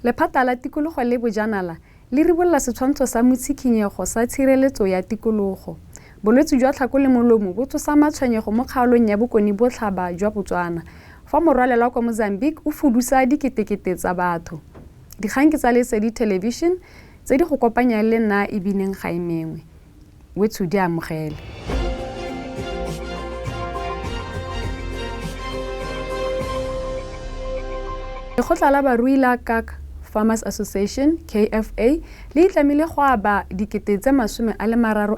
Lephata la Tikologo le Bojanala le ribolola setshwantsho sa motshikhinyego sa tshireletso ya tikologo. Bolwetse jwa tlhako le molomo bo tsosa matshwenyego mo kgaolong ya bokone botlhaba jwa Botswana, fa morwalela kwa Mozambique o fudusa diketekete tsa batho. Dikgang ke tsa Lesedi Television tse di go kopanyang le nna Ebineng Gaemengwe. Wetsho di amogele. Lekgotla la barui la Kak Farmers Association, KFA, le itlamile go aba 30,000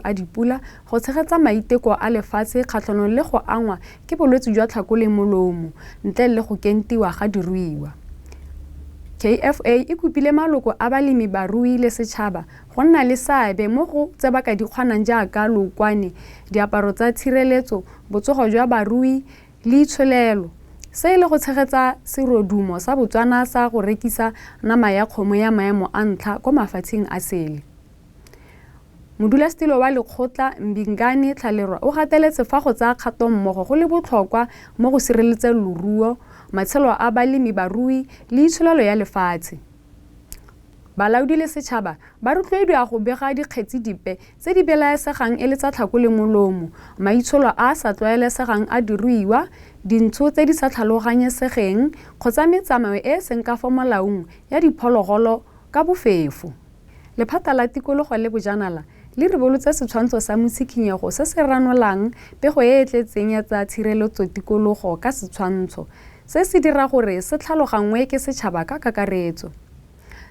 a dipula go tshegetsa maiteko a lefatshe kgatlhanong le go angwa ke bolwetse jwa tlhako le molomo ntle le go kentiwa ga diruiwa. KFA e kopile maloko a balemi barui le setšhaba go nna le seabe mo go tse ba ka di kgonang jaaka lookwane, diaparo tsa tshireletso, botsogo jwa barui le itsholelo. Se e le go tshegetsa serodumo sa Botswana sa go rekisa nama ya kgomo ya maemo a ntlha kwa mafatsheng a sele. Modulasetilo wa lekgotla, Mbingane Tlhalerwa o gateletse fa go tsaya kgato mmogo go le botlhokwa mo go sireletseng loruo, matshelo a balemi barui le itsholelo ya lefatshe. Balaodi le setšhaba ba rotloediwa go bega dikgetsi dipe tse di belaesegang e le tsa tlhako le molomo, maitsholo a a sa tlwaelesegang a diruiwa, dintsho tse di sa tlhaloganyesegeng kgotsa metsamao e e seng ka fa molaong ya diphologolo ka bofefo. Lephata la Tikologo le Bojanala le ribolotse setshwantsho sa motshikhinyego se se ranolang pego e e tletseng ya tsa tshireletso tikologo ka setshwantsho. Se se dira gore se tlhaloganngwe ke setšhaba ka kakaretso.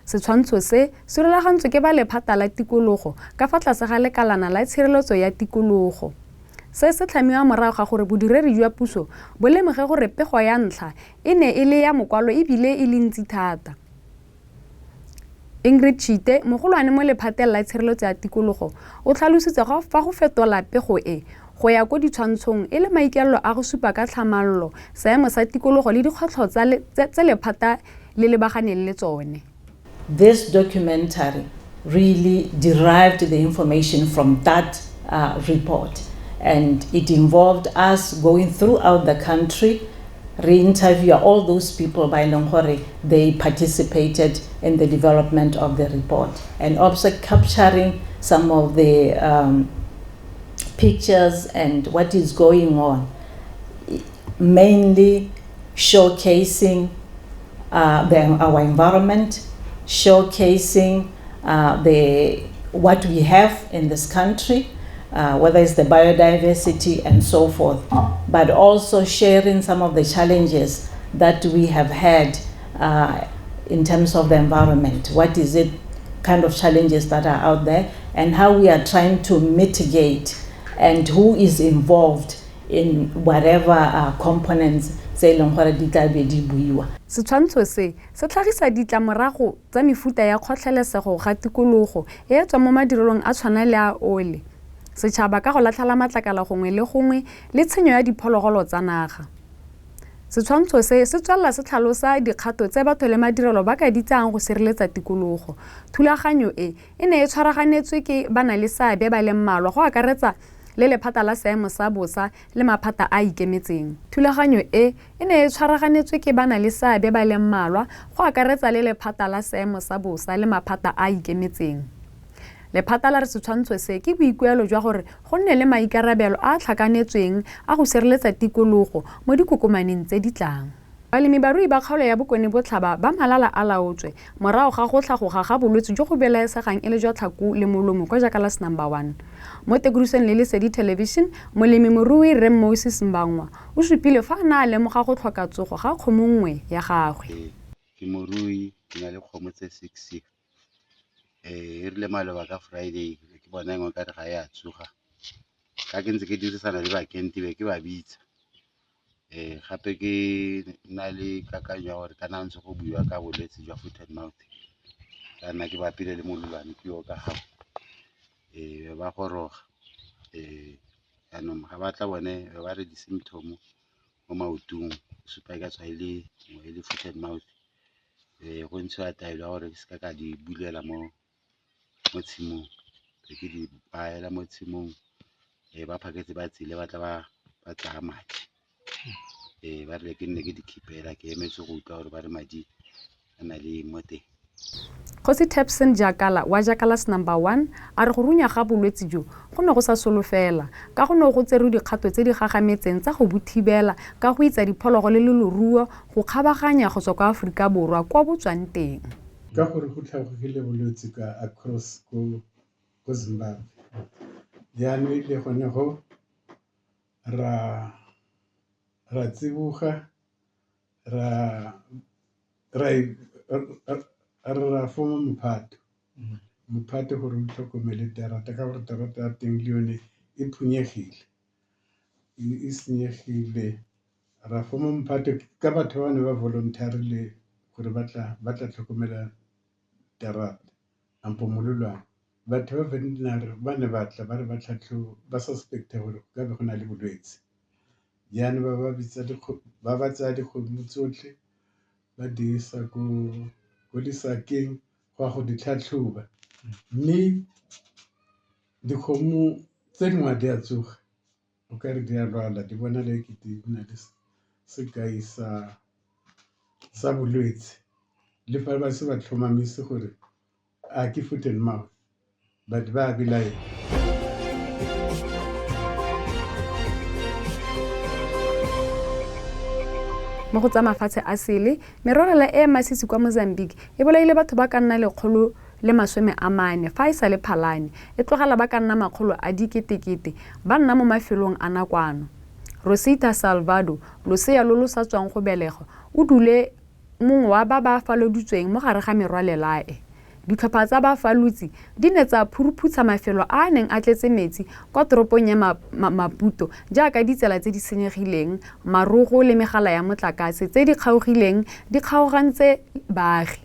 Setshwantsho se se rulagantswe ke ba Lephata la Tikologo ka fa tlase ga Lekalana la Tshireletso ya Tikologo. Se se tlhamiwa morago ga gore bodiredi jwa puso bo lemoge gore pego ya ntlha e ne e le ya mokwalo e bile e le ntsi thata. Ingrid Chite, mogolwane mo Lephateng la Tshireletso ya Tikologo, o tlhalositse fa go fetola pego e go ya ko ditshwantshong e le maikaelelo a go supa ka tlhamallo seemo sa tikologo le dikgwetlho tse lephata le lebaganeng le tsone. This documentary really derived the information from that report, and it involved us going throughout the country, re-interview all those people ba e leng gore they participated in the development of the report, and also capturing some of the pictures and what is going on, mainly showcasing our environment, showcasing what we have in this country, whether it's the biodiversity and so forth, but also sharing some of the challenges that we have had in terms of the environment. What is it kind of challenges that are out there, and how we are trying to mitigate, and who is involved in whatever components tse e leng gore di tla be di buiwa. Setshwantsho se se tlhagisa ditlamorago tsa mefuta ya kgotlhelesego ga tikologo e e tswang mo madirelong a tshwana le a ole, setšhaba ka go latlhela matlakala gongwe le gongwe le tshenyo ya diphologolo tsa naga. Setshwantsho se se tswelela se tlhalosa dikgato tse batho le madirelo ba ka di tsayang go sireletsa tikologo. Thulaganyo e e ne e tshwaraganetswe ke banaleseabe ba le mmalwa go akaretsa le lephata la seemo sa bosa le maphata a a ikemetseng. Thulaganyo e e ne e tshwaraganetswe ke banaleseabe ba le mmalwa go akaretsa le lephata la seemo sa bosa le maphata a a ikemetseng. Lephata la re setshwantsho se ke boikuelo jwa gore go nne le maikarabelo a a tlhakanetsweng a go sireletsa tikologo mo dikokomaneng tse di tlang. Balemi barui ba kgaolo ya Bokone Botlhaba ba malala a laotswe morago ga go tlhagoga ga bolwetse jo go belaesegang e le jwa tlhako le molomo kwa Jackalas Number 1. Mo tekodisong le Lesedi Television, molemi morui Rre Moses Mbangwa o supile fa a ne a lemoga go tlhoka tsogo ga kgomo nngwe ya gagwe. Ke morui, ke na le kgomo tse 6. E rile maloba ka Friday ke bona engwe ka re ga e a tsoga. Ka ke ntse ke dirisana le bakenti be ke ba bitsa. Gape ke na le kakanyo ya gore kana ntse go buiwa ka bolwetse jwa foot and mouth, ka nna ke bapile le molelwane ke yo ka gago. Ba goroga. Jaanong ga ba tla bone ba re di-symptom mo maotong supa e ka tswa e le e le foot and mouth. Go ntshiwa taelo ya gore ke seka ka di bulela mo tshimong, be ke di baela mo tshimong. Ba phaketse ba tsile ba tla ba tsaya madi. Ba rile ke nne ke di khipela, ke emetse go utlwa gore ba re madi a na le eng mo teng. Kgosi Tapson Jakala wa Jakalas Number 1 a re go runya ga bolwetse jo go ne go sa solofela ka go ne go tserwe dikgato tse di gagametseng tsa go bo thibela ka go itsa diphologolo le loruo go kgabaganya go tswa kwa Aforika Borwa kwa bo tswang teng. Ka gore go tlhagogile bolwetse ka across ko ko Zimbabwe, jaanong le gone go ra ra tsiboga ra ra ra forma mophato, mophato gore o tlhokomele terata ka gore terata ya teng le yone e phunyegile, e senyegile. Ra forma mophato ka batho ba ne ba volunteer-ile gore ba tla tlhokomela terata ampo molelwane. Batho ba veterinary ba ne ba tla ba re ba tlhatlhoba, ba suspect-a gore go ka be go na le bolwetse. Jaanong ba ba bitsa ba ba tsaya dikgomo tsotlhe ba di isa ko lesakeng go ya go di tlhatlhoba, mme dikgomo tse dingwe di a tsoga, o ka re di a lwala, di bonala ekete di na le sekai sa bolwetse, le fa ba se ba tlhomamise gore a ke foot and mouth, but ba belaela. Mo go tsa mafatshe a sele, merwalela e e masisi kwa Mozambique e bolaile batho ba ka nna 140 fa e sa le Phalane, e tlogela ba ka nna makgolo a diketekete ba nna mo mafelong a nakwana. Rosita Salvado, losea lo lo sa tswang go belegwa, o dule mongwe wa ba ba faloditsweng mo gare ga merwalela e. Ditlhopha tsa bafalotsi di ne tsa phuruphutsha mafelo a a neng a tletse metsi kwa toropong ya Maputo jaaka ditsela tse di senyegileng, marogo le megala ya motlakase tse di kgaogileng di kgaogantse baagi.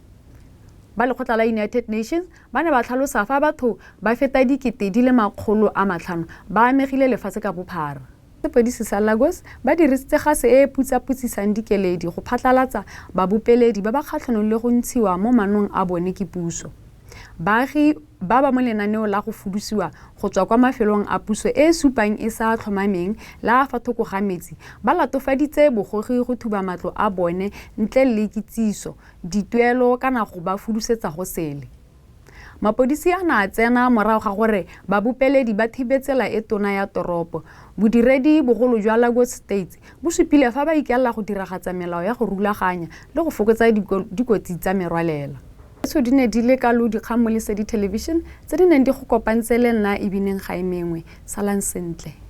Ba lekgotla la United Nations ba ne ba tlhalosa fa batho ba feta 500,000 ba amegile lefatshe ka bophara. Sepodisi sa Lagos ba dirisitse gase e e putsaputsisang dikeledi go phatlalatsa babopeledi ba ba kgatlhanong le go ntshiwa mo manong a bone ke puso. Baagi ba ba mo lenaneo la go fudusiwa go tswa kwa mafelong a puso e e supang e sa tlhomameng le a fa thoko ga metsi ba latofaditse bogogi go thuba matlo a bone ntle le kitsiso, dituelo kana go ba fudusetsa go sele. Mapodisi a ne a tsena morago ga gore babopeledi ba thibe tsela e tona ya toropo. Bodiredi bogolo jwa Lagos State bo supile fa ba ikaelela go diragatsa melao ya go rulaganya le go fokotsa dikotsi tsa merwalela. Tsotlhe di ne di le ka lo dikgang mo Lesedi Television tse di neng di go kopantse le nna Ebineng Gaemengwe. Salang sentle.